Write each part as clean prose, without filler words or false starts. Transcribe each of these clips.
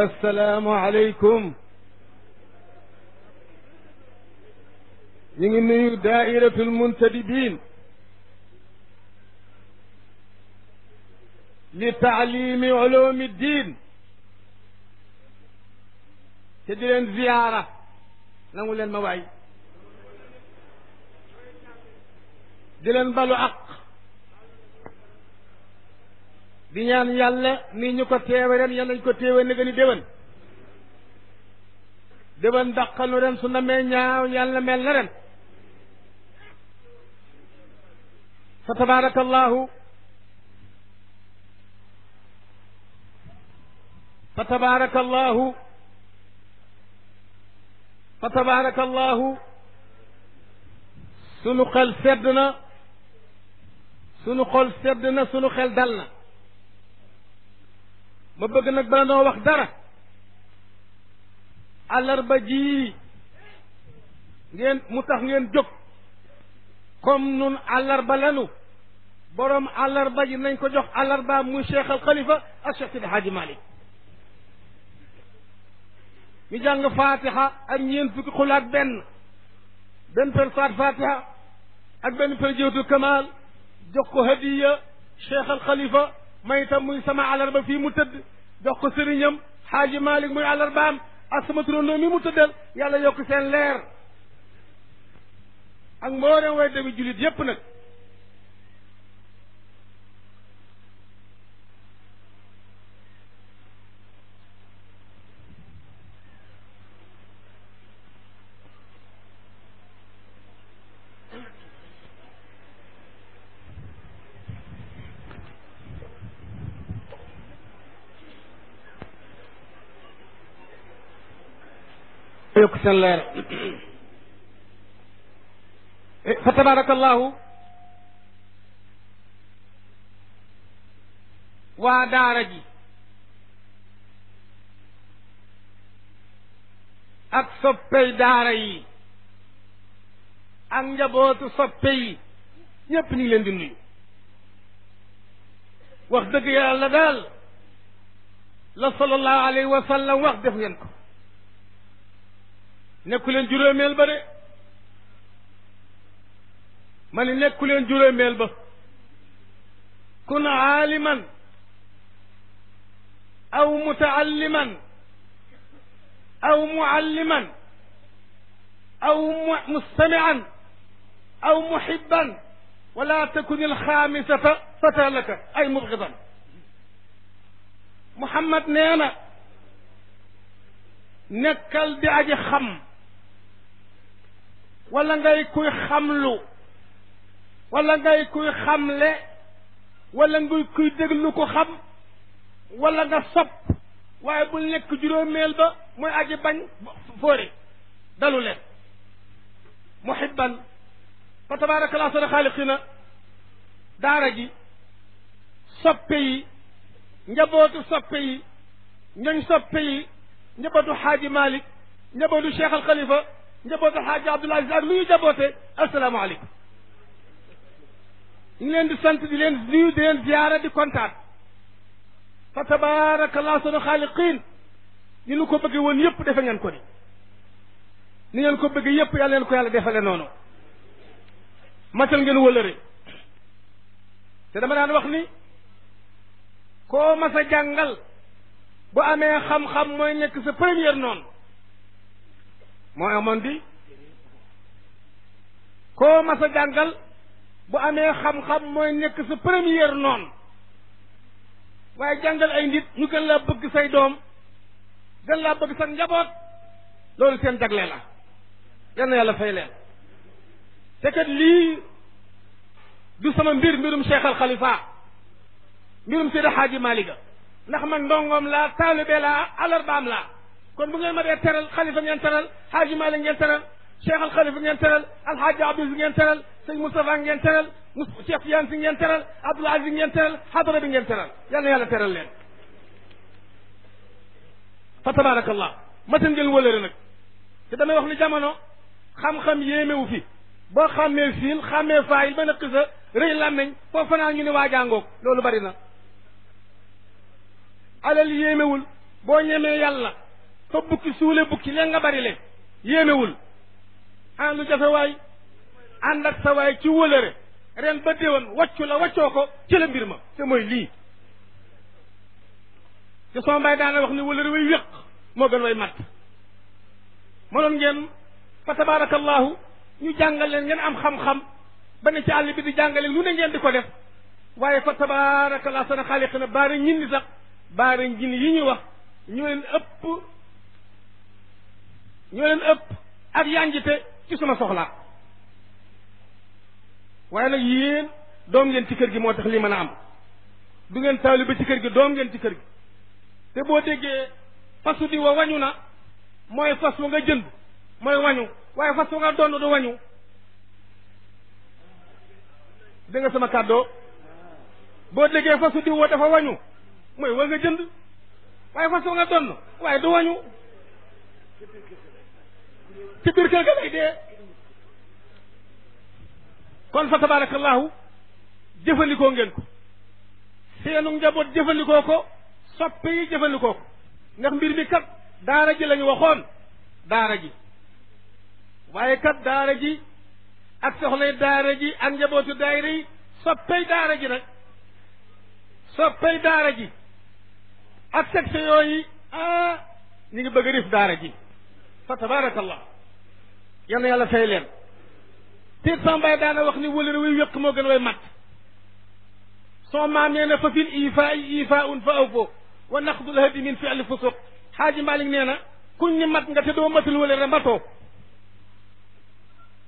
السلام عليكم. نيو دائرة المنتدبين لتعليم علوم الدين تدين زيارة نقول المواعيد دلن بالو أق di ñaan yàlla ni ñu ko teewe ren yàlla ñu ko teewe ne gëni déwén dàqalu ren su namee ñaaw yàlla mel na ren fa tabarakallahu fa tabarakallahu fa tabarakallahu sunu xel sedd na sunu xol sedd na sunu xel dal na ma bëgg nag bala noo wax dara àllarba ji ngeen mu tax ngeen jóg comme nun àllarba lanu borom àllarba ji nañ ko jox àllarba muy Cheikh al Khalifa ak Cheikh Sidi Hadji Malick ñu jàng fatiha ak ñeent fukki xul ak benn per saat fatiha ak benn per jawtu kamal jox ko hadiya Cheikh al Khalifa may itam muy sama àllarba fii mu tëdd jox ko sëriñam Hadji Malick muy àllarbaam ak sama turandoo mi mu tëddal yàlla yokk seen leer ak mboolem way demi jullit yépp nag yokk seen leer fa tabarakallahu waa daara ji ak soppey daara yi ak njabootu soppe yi ñépp ñu ngi leen di nuyu wax dëgg yàlla daal la sallallahu alayhi wa sallam wax def ngeen ko nekku leen juróomeel ba de ma ni nekku leen juróomeel ba kun aaliman aw mutaalliman aw mualliman aw mustamian aw muhibban wala takun alxaamisata fatalaka ay mubgidan Muhammad nee na nekkal di aji xam wala ngay kuy xamlu wala ngay kuy xamle wala ngay kuy déglu ko xam wala nga sopp waaye bul nekk juróomeel ba mooy aji bañ fóore dalu leen muhibban fa tabarakallah sana xaaliqina daara ji soppe yi njabootu soppe yi ñoñ soppe yi njabootu Hadji Malick njabootu Cheikh al Khalifa njabootu Hadji Abdoul Aziz ak lu ñu jaboote asalaamaaleykum ñu ngi leen di sant di leen nuyu di leen ziyaara di kontaan fa tabarakallah sunu xaaliqiin ni nu ko bëgge woon yëpp defe ngeen ko ni ngeen ko bëgge yëpp yàlla leen ko yàlla defale noonu matal ngeen wëlëre te dama daan wax ni koo mas a jàngal bu amee xam-xam mooy nekk sa première noonu moo amoon di koo mas a jàngal bu amee xam-xam mooy nekk sa première noonu waaye jàngal ay nit ñu gën laa bëgg say doom gën laa bëgg sa njaboot loolu seen jagle la yal na yàlla fay leen te kat lii du sama mbirum Cheikh al Khalifa mbirum Seydi Hadji Malick ndax man ndongoom laa taalibe laa alarbaam laa kon bu ngeen ma dee teral xalifa ngeen teral Hadji Malick ngeen teral Cheikh al Khalifa ngeen teral alxaaji Abdou ngeen teral sëñ Moustapha ngeen teral Cheikh Tidiane si ngeen teral Abdoul Aziz ngeen teral xadara bi ngeen teral yal na yàlla teral leen fa tabarakallah matan ngeen wëlëre nag te damay wax ni jamono xam-xam yéemewu fi boo xàmmee fiil xàmmee faayil ba na xisa rëy làmmeñ foofu fanaan ñu ne waajangoog loolu bari na alal yéemewul boo ñemee yàlla fa bukki suule bukki leen nga bari le yéemewul an lu jafe waay ànd ak sa waay ci wëlëre ren ba déwan waccu la waccoo ko ci la mbir ma te mooy lii te sama mbaay daana wax ni wëlëre way wéq moo gën way matt mënoon ngeen fa tabarakallahu ñu jàngal leen ngeen am xam-xam ba ne ci àll bi di jàngale lu ne ngeen di ko def waaye fa tabarakallahu sana xaaliq na baara ñin ni sax baara ñin yi ñu wax ñoo leen ëpp ak yanjite ci suma soxlaa waaye nag yéen doom ngeen ci kër gi moo tax lii mën a am du ngeen taalibe ci kër gi doom ngeen ci kër gi te boo déggee fasu di wa wañu na mooy fas wa nga jënd mooy wañu waaye fas wa nga donn du wañu dégg nga sama kàddoo boo déggee fasu di wa dafa wañu mooy wa nga jënd waaye fas wa nga donn waaye du wañu ci biir kër ga lay dee kon fa tabarakallahu jëfandikoo ngeen ko seenu njaboot jëfandikoo ko soppe yi jëfandikoo ko ndax mbir mi kat daara ji lañu waxoon daara ji waaye kat daara ji ak soxlay daara ji ak njabootu daayira yi soppey daara ji nag soppey daara ji ak section yooyu ñu ngi bëgg a rif daara ji fa tabarakallah yal na yàlla fay leen tiit sambaay daana wax ni wëlëre wuy wéq moo gën way mat soo maam nee na fa fil ifaa ifaun fa aw foo wa naqdul hadi min fi'li fusuq xaaji Malik nee na kuñ ni mat nga te doo matul wëlëre matoo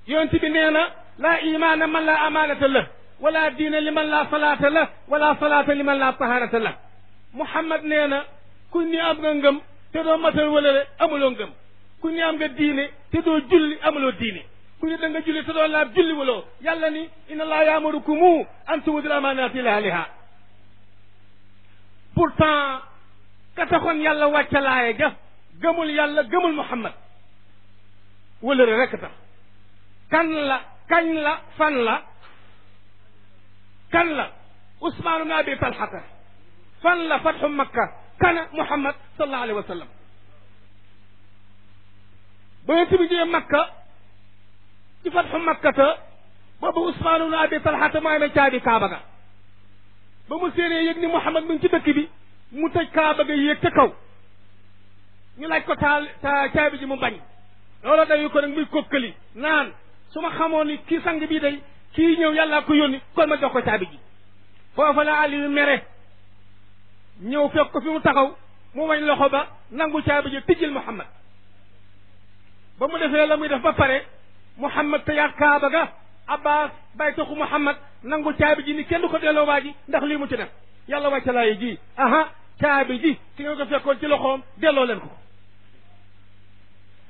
yonent bi nee na laa imaana man laa amaanata la wala diina li man laa salaata la wala salaata li man laa taharata la Muhammad nee na kuñ ni am nga ngëm te doo matal wëlëre amuloo ngëm kuñ ni am nga diine te doo julli amuloo diine ku ni da nga julli te doo laab julli waloo yàlla ni inna allaha ya'murukum an tu'dul amanati ila ahliha pourtant ka taxoon yàlla wàcca laaye ga gëmul yàlla gëmul Muhammad wëlëre rekk tax kan la kañ la fan la kan la Usmaan ibn Abi Talhata fan la fatxu Makka kana Muhammad sallallahu alayhi wa sallam ba yonent bi jee Makka ci fatxu Makkata boobu Usmaan ibn Abi Talhata moo amee caabi Kaaba ga ba mu séenee yëg ni Muhammad mu ngi ci dëkk bi mu tëj Kaaba ga yéeg ca kaw ñu laaj ko caabi ji mu bañ loolu dayu ko nag muy kokkali naan su ma xamoon ni kii sang bii day kii ñëw yàllaa ko yónni kon ma jox ko caabi ji foofa la Aliyu mere ñëw fekk ko fi mu taxaw mu wañ loxo ba nangu caabi ji tijjil Muhammad ba mu defee la muy def ba pare Muhammad te yàq Kaaba ga Abbas bay taxu Muhammad nangu caabi ji ni kenn du ko delloo waa ji ndax lii mu ci def yàlla wàcca laayi ji caabi ji ki nga ko fekkoon ci loxoom delloo leen ko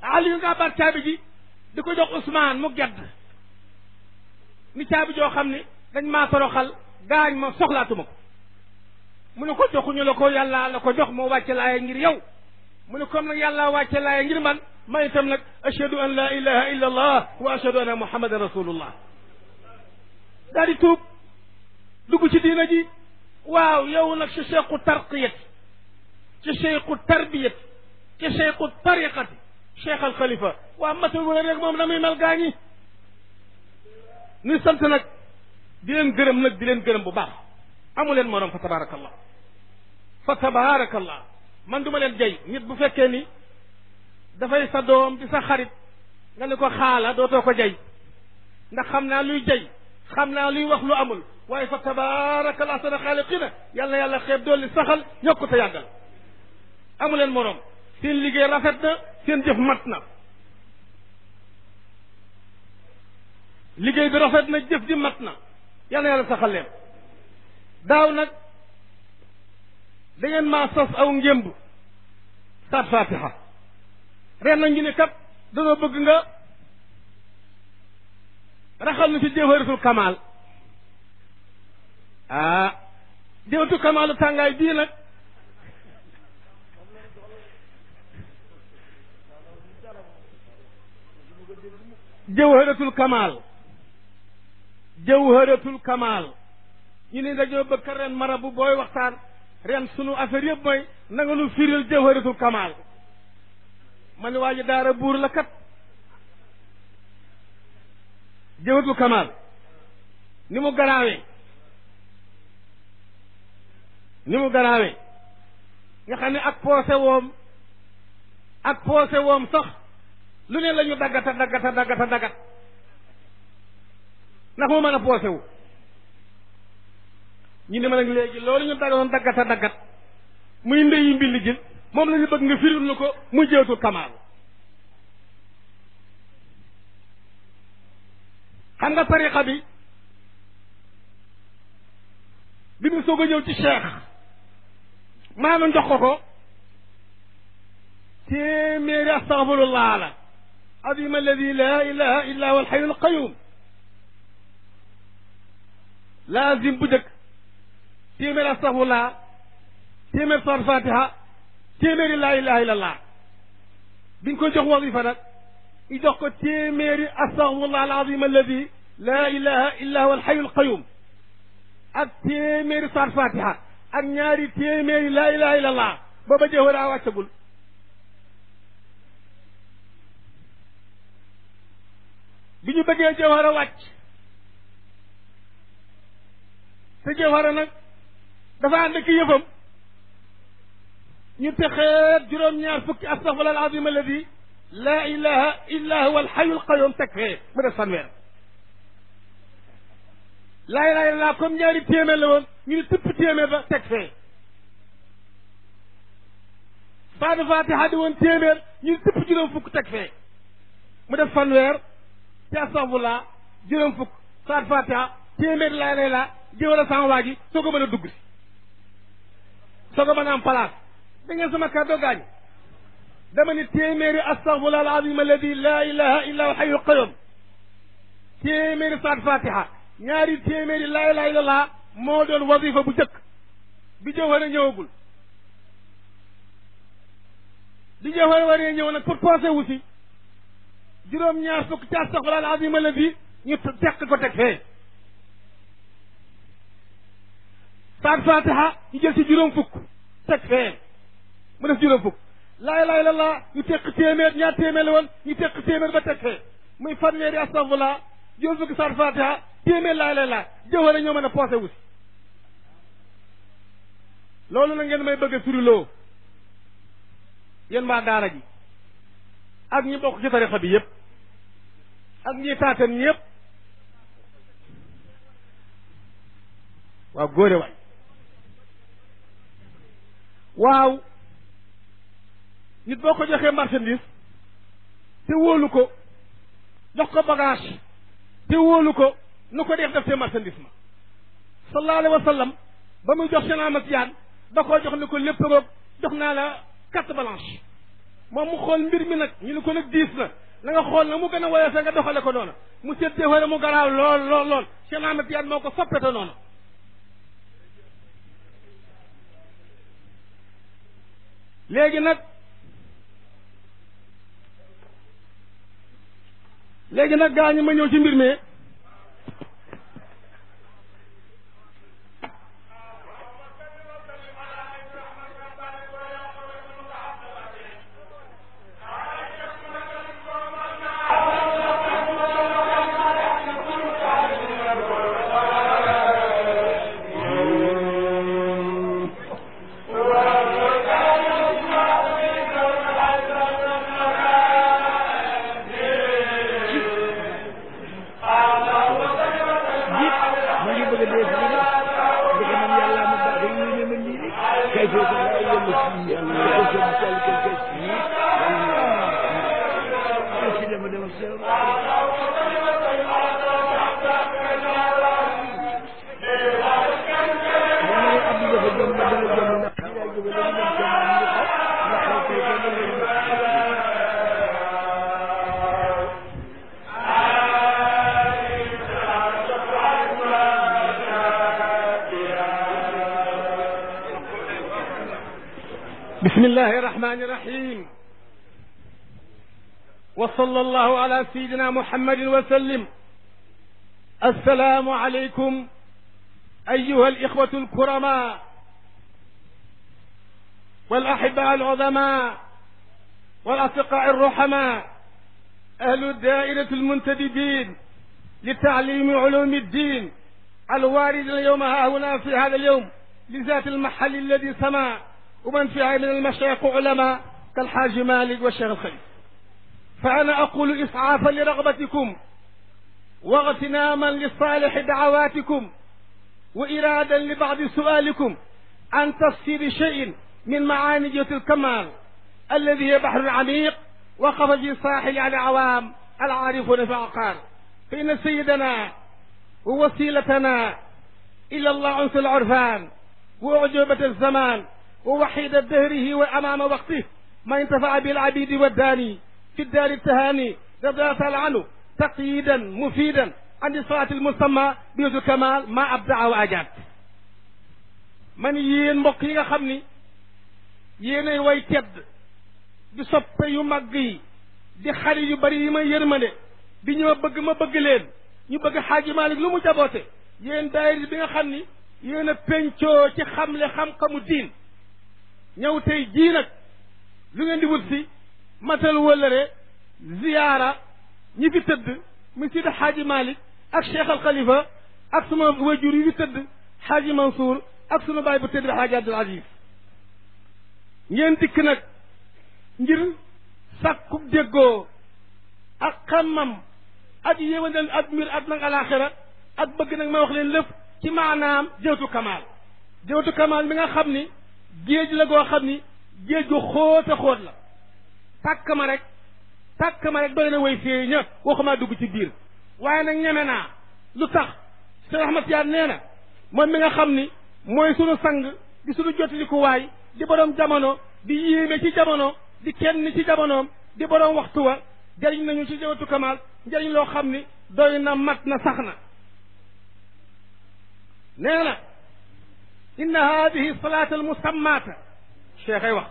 Aliyu nga baat caabi ji di ko jox Usmaan mu gedd ni caabi joo xam ni dañ maa toroxal gaañ ma soxlaatuma ko mu ne ko joxuñu la ko yàlla la ko jox moo wàcce laaye ngir yow mu ne comme nag yàlla wàcce laaye ngir man ma itam nag ashhadu an la ilaha illa allah wa ashhadu anna muhammadan rasulullah daal di tuub dugg ci diina ji waaw yow nag ci cheikhu tarqiyat ci cheikhu tarbiyat ci cheikhu tariqati cheikh al xalifa waa matal wala rek moom na muy mel gaañi nuy sant nag di leen gërëm nag di leen gërëm bu baax amu leen morom fa tabarakallah fa tabarakallah man duma leen jay nit bu fekkee ni dafay sa doom di sa xarit nga ne ko xaala dootoo ko jay ndax xam naa luy jay xam naa luy wax lu amul waaye fa tabarakallah sana xaaliqina yàlla yàlla xeeb dolli saxal yokku te yàggal amu leen morom seen liggéey rafet na seen jëf mat na liggéey bi rafet na jëf ji mat na yàlla yàlla saxal leen daaw nag da ngeen maa sos aw ngémb saat fatiha ren na ñu ne kat danoo bëgg nga raxal nu ci jawharatul kamal jawharatul kamalu tàngaay bii nag jawharatul kamal ñu ne dañoo bëgg ren marabu booy waxtaan ren sunu affaire yëpp mooy na nga nu firil jawharatul kamal ma ne waa ji daara buur la kat jawharatul kamal ni mu garaawee nga xam ne ak poose woom sax lu ne la ñu daggata daggat ndax mu mën a poose wu ñu ne ma nag léegi loolu ñu daggoon daggat muy ndeyi mbilli jël moom la ñu bëgg nga firil nu ko muy jawharatul kamal xam nga tariqa bi mu soog a ñëw ci cheikh maanaam jox ko téeméeri astaghfirullah la azim alladi la ilaha illa huwa alhayyul qayyum laazim bu jëkk téeméeri astaghfirullah téeméeri sar fatiha téeméeri la ilaha illallah biñ ko jox wazifa nag i jox ko téeméeri astaghfirullah alazim alladi la ilaha illa huwa alhayyul qayyum ak téeméeri sar fatiha ak ñaari téeméeri la ilaha illallah booba jawhara wàccagul bi ñu bëggee jawhara wàcc te jawhara nag dafa ànd ak yëfam ñu texeet juróom-ñaar fukki astaghfirullah alazim alladi la ilaha illa huwa alhayyul qayyum teg fee mu def fanweer laa ilaaha illallaah comme ñaari téeméer la woon ñu ne tëpp téeméer ba teg fee saadu fatiha di woon téeméer ñu ne tëpp juróom fukk teg fee mu def fanweer ci astaghfirullah juróom fukk saadu fatiha téeméer laa ilaaha illallaah jëwala sama waa ji soo ko mën a dugg si soo ko mën a am place da ngeen sama kàddu gaañ dama ni téeméeri astaghfirullah al-azim alladi laa ilaha illa huwa al-hayyul qayyum téeméeri saadu fatiha ñaari téeméeri laa ilaaha illallah moo doon wazifa bu jëkk bi jawhara ñëwagul bi jawhara waree ñëw nag pour posé wu si juróom-ñaar fukk ci astaghfirullah al-azim alladi ñu teq ko teg fee saat fatiha ñu jël ci juróom fukk teg fee mu def juróom fukk laa ilaaha illallah ñu teq téeméer ñaar téeméer la woon ñu teq téeméer ba teg fee muy fanweeri astaghfirullah juróom fukki saat fatiha téeméer laa ilaaha illallah jawhara ñoo mën a posé wu si loolu na ngeen may bëgg a firiloo yéen waa daara ji ak ñi bokk ci tarixa bi yépp ak ñi taaten ñépp waaw góore waay waaw nit boo ko joxee marchandise te wóolu ko jox ko bagage te wóolu ko nu ko def te marchandise ma sallallahu alayhi wa sallam ba muy jox Cheikh Ahmad Tijaan da koo jox ni ko lépp roog jox naa la carte blanche moom mu xool mbir mi nag ñu ne ko nag diis na na nga xool na mu gën a woyofee nga doxale ko noonu mu seet jawhara mu garaaw lool Cheikh Ahmad Tijaan moo ko soppete noonu léegi nag gaa ñi ma ñëw ci mbir mi بسم الله الرحمن الرحيم وصلى الله على سيدنا محمد وسلم السلام عليكم أيها الإخوة الكرماء والأحباء العظماء والأصدقاء الرحماء، أهل الدائرة المنتدبين لتعليم علوم الدين الوارد اليوم هنا في هذا اليوم لذات المحل الذي سما، ومن فيها من المشايخ علماء كالحاج مالك والشيخ الخليل. فأنا أقول إسعافا لرغبتكم واغتناما لصالح دعواتكم وإرادا لبعض سؤالكم عن تفسير شيء من معاني جهة الكمال الذي هي بحر عميق وقف في ساحل على عوام العارفون في العقار، فإن سيدنا ووسيلتنا إلى الله عنس العرفان وأعجوبة الزمان ووحيد دهره وأمام وقته ما انتفع بالعبيد والداني في الدار التهاني رضي الله تعالى عنه تقييدا مفيدا عن الصلاة المسمى بيوت الكمال ما أبدع وأجاد. من yéen mbokk yi nga xam ni yéenay way tedd di soppe yu mag yi di xarit yu bari yi ma yërmande di ñoo bëgg ma bëgg leen ñu bëgg xaaji Malik lu mu jaboote, yéen daayira bi nga xam ni yéen a pencoo ci xamle xam-xamu diin ñëw tey jii nag lu ngeen di wut si matal wëllëre ziyaara ñi fi tëdd mu sida xaaji Malik ak Cheikh al Khalifa ak suma wajur yi fi tëdd xaaji Mansour ak sunu baay bu tëdd xaaji Abdul Aziz. ngeen dikk nag ngir sàkku déggoo ak xammam ak yéwénal ak mbir ak nag alaxira ak bëgg nag ma wax leen lépp ci maanaam jawtu kamaal. jawtu kamaal mi nga xam ni géej la goo xam ni géej gu xóot a xóot la. tàkk ma rek doy na way fee ña waxuma dugg ci biir, waaye nag ñeme naa lu tax Cheikh Ahmad Tidiane nee na moom mi nga xam ni mooy sunu sang di sunu jotaliku waay di borom jamono di yéeme ci jamono di kenn ci jamonoom di borom waxtu wa jëriñ nañu ci jawatu kamaal njëriñ loo xam ni doy na mat na sax na. nee na inna hadihi salaat al musammaata cheikh ay wax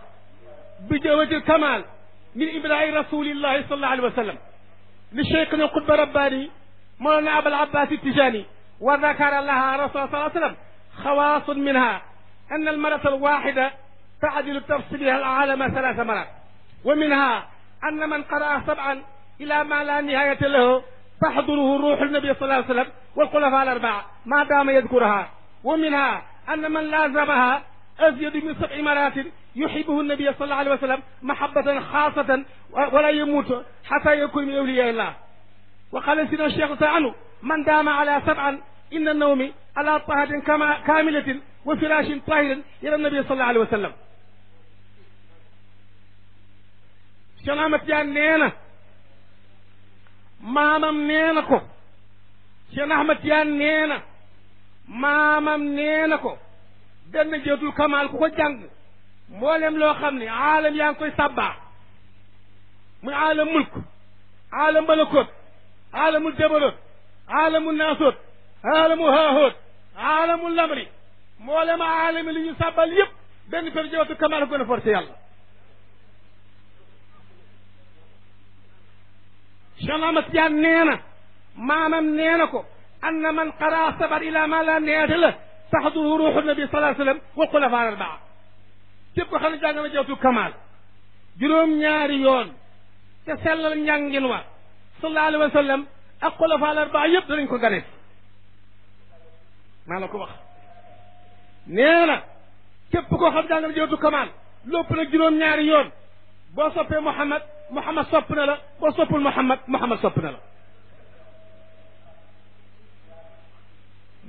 bi jawati kamaal min ibraahi rasulillahi sallallahu alayhi wa sallam li cheikhna alqutba rabbani mawlana abul abbas tijani wa dakara laha rasul sallallahu alayhi wa sallam خواص منها أن المرة الواحدة تعدل تفصيلها العالم 3 مرات، ومنها أن من قرأ 7 إلى ما لا نهاية له تحضره روح النبي صلى الله عليه وسلم والخلفاء 4 ما دام يذكرها، ومنها أن من لازمها أزيد من 7 مرات يحبه النبي صلى الله عليه وسلم محبة خاصة ولا يموت حتى يكون من أولياء الله. وقال سيدنا الشيخ عنه من دام على 7 إن النوم على طهر كاملة وفراش طاهر إلى النبي صلى الله عليه وسلم. Cheikh Ahmad Tidiane nee na maamam nee na ko Cheikh Ahmad Tidiane nee na maamam nee na ko benn jawtul kamaal ku ko jàng mboolem loo xam ne aalam yaa ngi koy sabbaa muy aalam mulk aalam malakoot aalamul jabaroot aalamul naasoot aalamu haahoot aalamul lamri mboolem aalami li ñu sàbbal yëpp benn per jawtu kamaal ko gën a forcé yàlla. Cheikh Ahmad Tidiane nee na maamam nee na ko anna man qaraa 7 ila ma la nihayata la taxduru ruuxu nabi sallallahu alayhi wa sallam wal xulafaa 4 képp ko xam ne jàng na jawtu kamaal juróom-ñaari yoon te sellal njàngin wa sallallahu alayhi wa sallam ak xulafaa 4 yëpp danañ ko gane. maa la ko wax nee na képp koo xam jàng na jawtu kamaal lépp nag juróom-ñaari yoon boo soppee Muhammad Muhammad sopp na la, boo soppul Muhammad Muhammad sopp na la.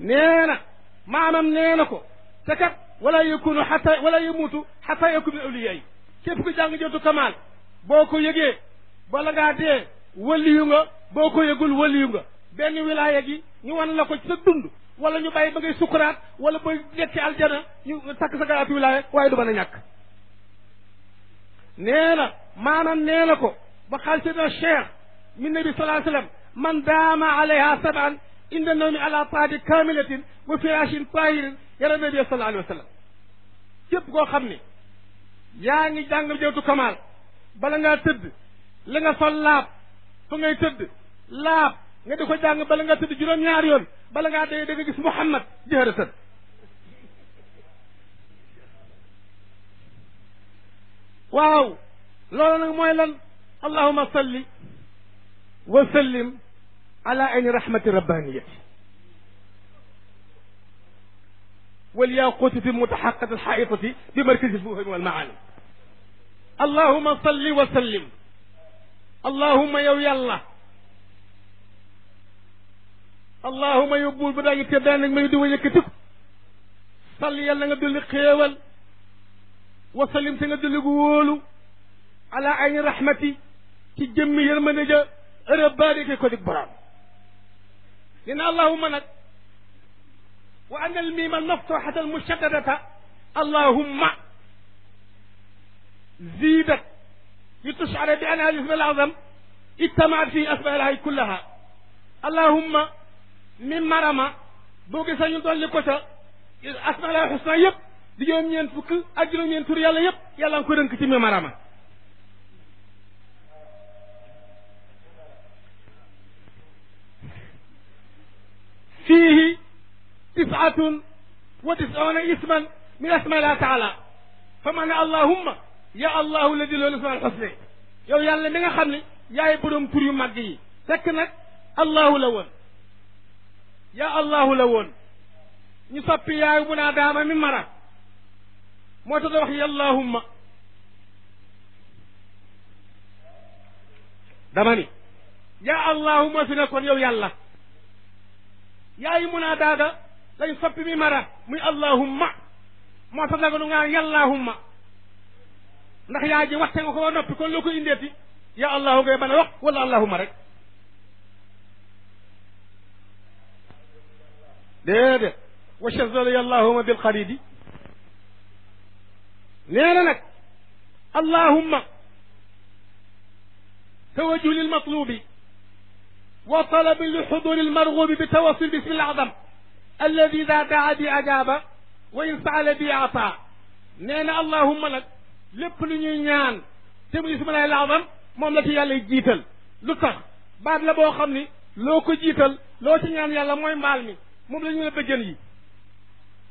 nee na maamam nee na ko te kat wala yakunu xata wala yamuutu xata yakun min awliyaa yi képp ku jàng jawtu kamaal boo ko yëgee bala ngaa dee waliyu nga, boo ko yëgul waliyu nga. benn wilaaya gi ñu wan la ko ci sa dund wala ñu bàyyi ba ngay sukuraat wala ba nekk aljana ñu takk sa garaatu wilaaya waaye du mën a ñàkk. nee na maanaam nee na ko ba xaal seydina cheikh min nabi sallallahu alayhi wa sallam man daama alayha 7 inda nawmi ala taati kamilatin wa firashin tahirin yara nabi sallallahu alayhi wa sallam. képp koo xam ne yaa ngi jàng jawtu kamaal bala ngaa tëdd la nga sol laab fa ngay tëdd laab nga di ko jàng bala ngaa tëdd juróom-ñaari yoon bala ngaa dee da nga gis Muhammad jëhëratan. waaw loolu nag mooy lan allahuma salli wa sallim ala ayni rahmati rabbaniyati والياقوتة المتحققة الحائطة بمركز الفهم والمعاني اللهم صل وسلم اللهم يا اللهم يبول بدا يتدان ما يدو يكتك صل يلا nga dulli xéewal وسلم te nga dulli wóolu على عين رحمتي ci jëmmi yërmande ja rabbaani ko dik borom dina allahumma nag وأن الميم المفتوحة المشددة اللهم زيدت لتشعر بأنها الاسم الأعظم اجتمعت في أسماء الله كلها اللهم من مرمى بوغي سانيو دولي كوتا أسماء الله الحسنى يب دي يوم ñen fukk ak juroom ñen tur yàlla yépp yàlla ko rënk ci mi marama فيه 99 اسما من اسماء الله تعالى فمعنى اللهم يا الله الذي له الاسماء الحسنى yow yàlla mi nga xam ne yaay borom tur yu màgg yi fekk nag allahu la woon ya allahu la woon ñu soppi yaay bu naa daama mi mara moo tax da wax ya allahumma dama ni ya allahumma fi nekkoon yow yàlla yaay mu naa daaga lañ soppi mi mara muy allahumma moo tax nag nu ngaan yàllahumma ndax yaa ji waxte nga ko ba noppi kon loo ko indeeti ya allahu ngay ban a wax wala allahumma rek déedéet wa shazala ya allahumma bil xaridi nee na nag allahumma tawajjuh lil matlubi wa talab li xuduri al marghubi bi tawassul bismi al azam alladi ida daa bi ajaaba wa in saala bi ata nee na allahumma nag lépp lu ñuy ñaan te mu ismu laay laazam moom la ci yàlla jiital lu tax baat la boo xam ni loo ko jiital loo ci ñaan yàlla mooy mbaal mi moom la ñu la bëjjën yi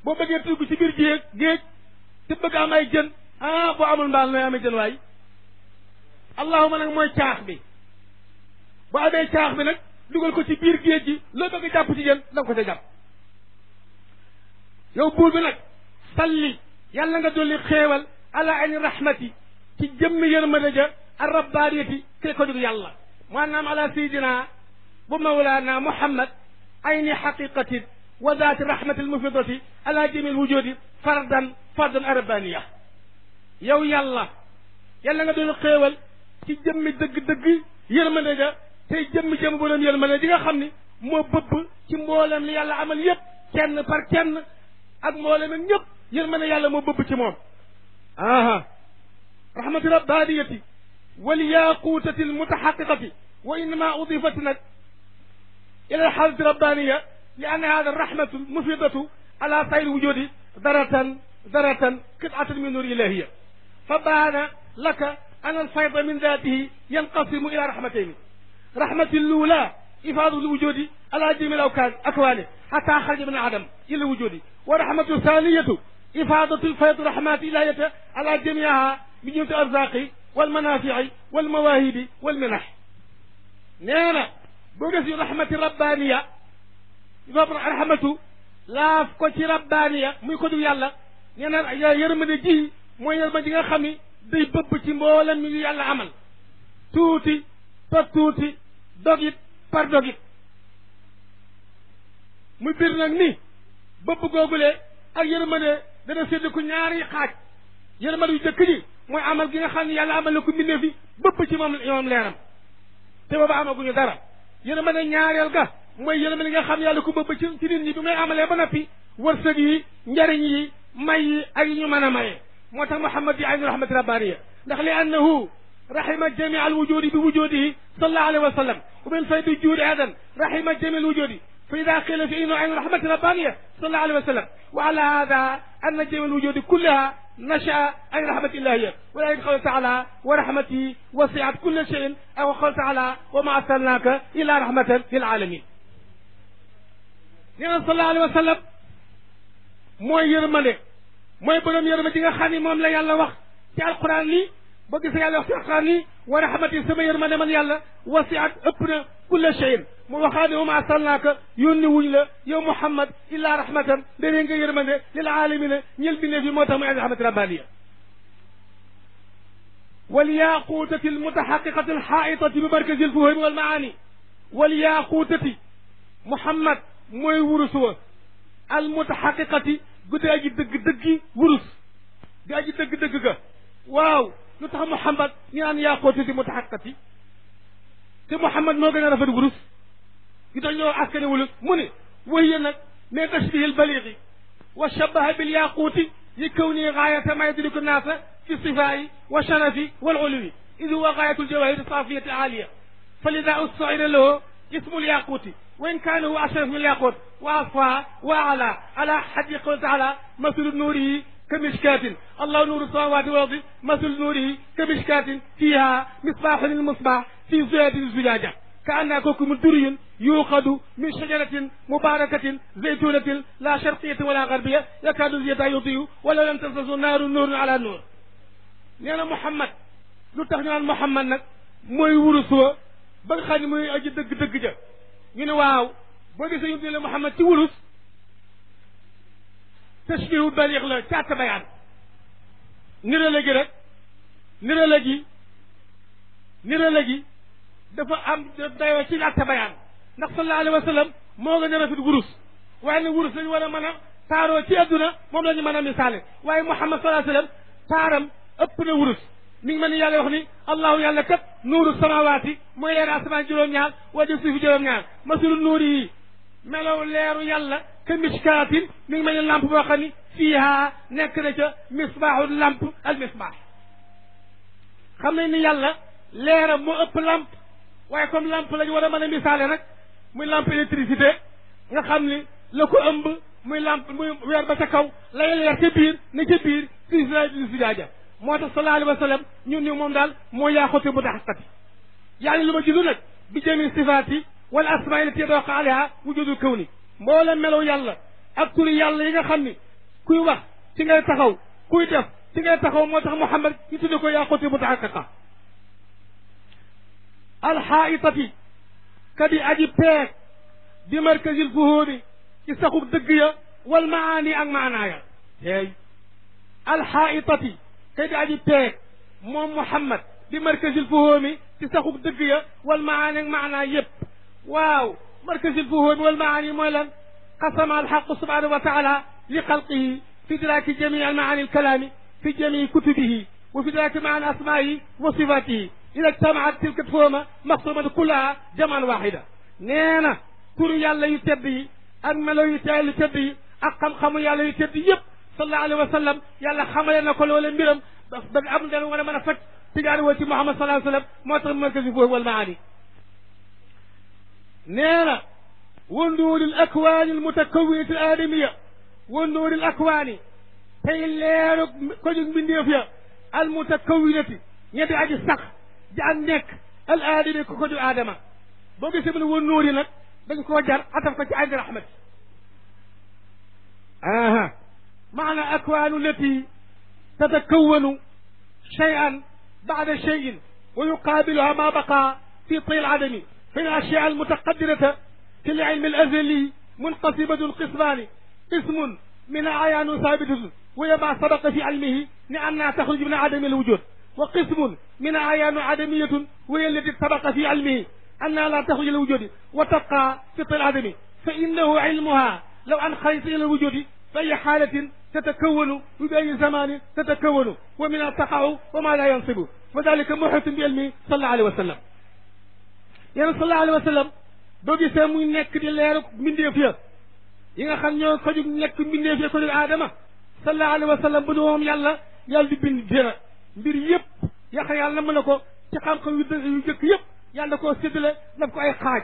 boo bëggee tugg ci biir géej te bëgg am ay jën boo amul mbaal nooy amee jën waay allahumma nag mooy caax bi boo amee caax bi nag dugal ko ci biir géej gi loo bëgg jàpp ci jën da nga ko ca jàpp yow buur bi nag salli yàlla nga dolli xéewal ala ayni rahmati ci jëmmi yërmande ja ar rabbaaniyati kay ko dug yàlla maanaam ala sayidina bu mawlaana muhammad ayni xaqiqatin wa daati rahmati almufidati ala jami alwujudi fardan arabaniya yow yàlla nga dolli xéewal ci jëmmi dëgg-dëgg yërmande ja tey jëmmi bu doon yërmande ji nga xam ni moo bëbb ci mboolem li yàlla amal yépp kenn par kenn ak mboolem ak ñëpp yërmande yàlla moo bëbb ci moom rahmati rabbaniyati wal yaqutati al mutahaqiqati wa innama udifat nag ila al halati rabbaniya li anna hada rahmatu mufidatu ala sayr wujudi daratan qit'atan min nur ilahiya fa baana laka an al fayda min dhatihi yanqasimu ila rahmatayn rahmati lula ifadu lwujudi ala jami al akwane hatta kharaja min adam ila wujudi wa rahmatu thaniyatu إفادة الفيض رحمات إلهية على جميعها من جملة الأرزاق والمنافع والمواهب والمنح نانا بوغسي رحمة ربانية رحمة لا فكوتي ربانية مي كودو يالا نانا يا يرمد جي موي يرمد جيغا خامي داي بوب سي مبولم مي يالا عمل توتي توتي دوغيت بار دوغيت muy bir nag ni bëpp googule ak yërmande dana sédd ko ñaari xaaj yërmande yu jëkk ji mooy amal gi nga xam ne yàlla amal na ko mbindee fi bëpp ci moom leeram te booba amaguñu dara yërmande ñaareel ga mooy yërmande nga xam ne yàlla ko bëpp ci nit ñi bi may amalee ba noppi wërsëg yi njariñ yi may yi ak yi ñu mën a maye moo tax Muhammad di aynu rahmati rabbaniya ndax li annahu rahima jami al wujudi bi wujudihi sallallahu alayhi wa sallam wa min faydi juudi adan rahima jami al wujudi فإذا قيل في إنه عين رحمة ربانية صلى الله عليه وسلم وعلى هذا أن جميع الوجود كلها نشأ عن رحمة الله ولذلك قال تعالى ورحمتي وسعت كل شيء أو قال تعالى وما أرسلناك إلا رحمة للعالمين صلى الله عليه وسلم mooy yërmande mooy borom yërmande gi nga xam ne moom la yàlla wax ci alquran li ba gis yàlla wax ci alquran ni wa rahmati sama yërmande man yàlla wasiat ëpp na kulla shay'in mu waxaat ne wa ma arsalnaaka yónni wuñ la yow Muhammad illa rahmatan dane nga yërmande lil alamina ñël bi ne fi moo tax muy rahmati rabbaniya والياقوتة المتحققة الحائطة بمركز الفهم والمعاني والياقوتة محمد موي ورسوا المتحققة قد اجي دق دقي ورس اجي دق دق واو لتخ محمد نيان ياقوتة متحققة تي محمد مو غنا رافet ورس كي ñoo askane wul muni وهي نك من تشبيه البليغ وشبه بالياقوت لكونه غاية ما يدرك الناس في الصفاء والشرف والعلو إذ هو غاية الجواهر الصافية العالية فلذا أستعين له اسم الياقوت وإن كان هو أشرف من الياقوت وأصفى وأعلى على حد قوله تعالى مثل نوره كمشكاة الله نور السماوات والأرض مثل نوره كمشكاة فيها مصباح للمصباح في زجاجة الزجاجة كأنها كوكب دري يوقد من شجرة مباركة زيتونة لا شرقية ولا غربية يكاد زيتها يضيء ولو لم تمسسه نار نور على نور نينا محمد lu tax ñu naan Muhammad nag mooy wurusoo ba nga xam ne mooy aji dëgg-dëgg ja ñu ne waaw boo gisee ñu ne Muhammad ci wurus tashbihu baliix la caata bayaan nirale gi rek nirale gi dafa am dayoo ci caata bayaan ndax sallallahu alayhi wa sallam moo nga ne rafet wurus waaye nag wurus lañu war a mën a taaroo ci adduna moom la ñu mën a misaale waaye Muhammad sallallahu alayhi wa sallam taaram ëpp na wurus mi ngi mel ni yàlla wax ni allahu yàlla kat nuuru samawaati mooy leer asamaan juróom-ñaar wa di suufi juróom-ñaar masulu nuuri yi melow leeru yàlla ka miskaatin mi ngi mel ni lamp boo xam ni fiiha nekk na ca misbaaxu lamp al misbaax xam nañ ni yàlla leeram moo ëpp lamp waaye comme lamp lañu war a mën a misaale nag muy lamp électricité nga xam ni la ko ëmb muy lamp muy weer ba ca kaw lay leer ca biir ne ca biir si jaaja moo tax sallallahu alayhi wa sallam ñun ñu moom daal moo yaaxute mutahaqqati yaani lu ma jidu nag bi jami sifaati wala asmaa yi la tedooqa alayha wujudul kawni mboola melow yàlla ak turi yàlla yi nga xam ni kuy wax ci ngay taxaw kuy def ci ngay taxaw moo tax Muhammad ñu tudde ko yaaxute mutahaqqiqa alxaitati kadi aji peeg bi markazil fuhumi ci saxu dëgg ya wal maani ak maanaaya tey alxaitati kay di aji peeg moom Muhammad bi markazil fuhumi ci saxub dëgg ya wal maani ak maanaa yëpp waaw markazil fuhumi wal maani mooy lan qasama alxaqu subhanahu wa taala li xalqihi fi idraaki jamii almaani alkalaami fi jamii kutubihi wa fi idraaki maani asmaa'ihi wa sifaatihi ida ijtamaat tilka fuhuma maqsumatu kullaha jaman waxida nee na turu yàlla yu tedd yi ak melo yu teel yu tedd yi ak xam-xamu yàlla yu tedd yëpp sallallahu alayhi wa sallam yàlla xamale na ko loola mbiram ba am dana war a mën a faj tigaari woo ci Muhammad sallallahu alayhi wa sallam moo tax markazi foofu wal maani nee na wa nuuril akwaani al mutakawwinati al aadamiya wa nuuril akwaani tey leeru ko jóg mbindeef ya al mutakawwinati ñetti aji sax ji ak nekk al aadami ko jóg aadama boo gisee mu ne wa nuuri nag dañ koo jar ataf ko ci ayni rahmat معنى أكوان التي تتكون شيئا بعد شيء ويقابلها ما بقى في طي العدم في الأشياء المتقدرة في العلم الأزلي منقسمة قسمان قسم من عيان ثابت وهي ما سبق في علمه لأنها تخرج من عدم الوجود وقسم من عيان عدمية وهي التي سبق في علمه أنها لا تخرج إلى الوجود وتبقى في طي العدم فإنه علمها لو أن خرجت إلى الوجود فأي حالة تتكون وبأي زمان تتكون ومنها تقع وما لا ينصب وذلك محيط بعلمه صلى الله عليه وسلم يعني صلى الله عليه وسلم doo gisee muy nekk di leeru mbindeef ya yi nga xam ñoo ko jóg nekk mbindeef ya ko jóg aadama sallallahu alayhi wa sallam bu du moom yàlla di bind dara mbir yëpp yaxa yàlla mën na ko ci xam-xam yu jëkk yëpp yàlla da koo séddale daf ko ay xaaj